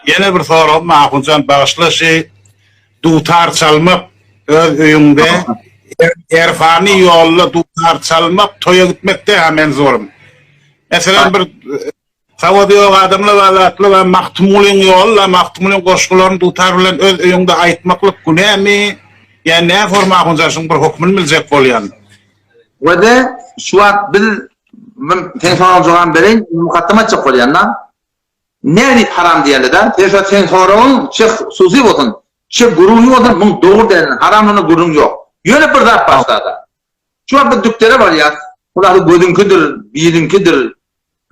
Ýene bir soragym Ahunjan bagyşla şi dutar çalmak öz öýüňde erfani ýolda dutar çalmak toýa gitmek dä men zorum. Meselem bir sawady ýok adamlar bar zatlar bar Magtymgulyň ýoly la Magtymgulyň goşgularyny dutar bilen öz öýüňde aýtmaklyk günämi ýa nä forma Ahunjan şuň bir hökmüni biljek bolýan. Wede şu wagt biz seň soragyňa jogap bereýin mukaddam aýtjak bolýan da. Nädip haram diýerler-dä? Sen şo seň soragyň çe hususy bolsun, çe gürrüňi bolsun, muň dogry dälini, haramlygyna gürrüň ýok. Ýöne bir zat bar şurada. Şu wagt biz dükdere barýas, hulasa gözüňkidir, biliňkidir,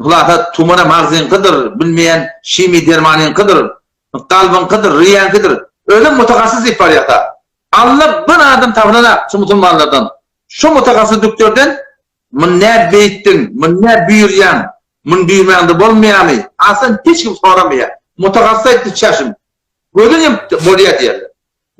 hulasa tumara magzyňkydyr, bilmeýän şimi dermanyňkydyr, kalbyňkydyr, riýäňkidir. Özem mutahassys diýip barýas-a. Alla bir adam tapylanak şu musulmanlardan. Şu mutahassys dükderden Muny nä beýtdiň, muny nä buýurýaň, muny buýurmaýaňda bolmaýarmy? Aslan hiç kim soramaýar. Mutahassys aýtdy çaşym. Gözüň ýumup bolýar diýerler.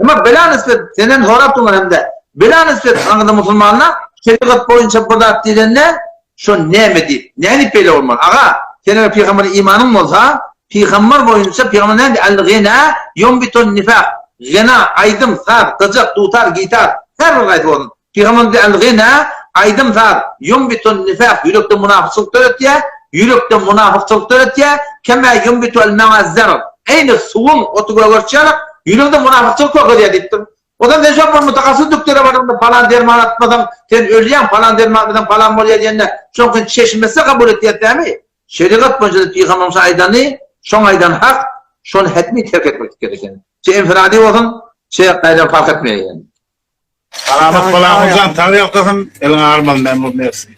Emma bela nisbet senden sorap durman hem-de bela nisbet aňyrda musulmanlar şerigat boýunça bir zat diýlende şo näme diýip, nädip beýle bolmaly? Aga, sen eger pygambere imanyň bolsa, pygamber boýunça pygamber näme diýdi? Al-gina ýunbitun nifak. Gina, aýdym, saz, gyjak, dutar, gitar, her bir gaýsy bolsun. Pygamberimiz Al-gina, aýdym-saz, ýunbitun nifak, ýürekde munafykçylyk döretýär, ýürekde munafykçylyk döretýär, kema ýunbitu al-ma'a az-zar, eýni suwuň oty gögerçi ýaly, ýürekde munafykçylyk kökezýär diýipdir. Ozal sen şol bir mutahassyz dükdere baraňda palan derman atmasaň, sen ölýäň, palan derman atmasaň palan bolýar diýende, şoňky çeşmesi kabul etýär dämi? Şerigat boýunça-da pygamberimiziň aýdany, şoň aýdany hak, şony hetmi terk etmeklik gerek ýani. Çe infiradi bolsun, çe gaýry fark etmeýär ýani. Salamat bol Ahunjan taňry ýalkasyn eliňe armaz memnun mersi.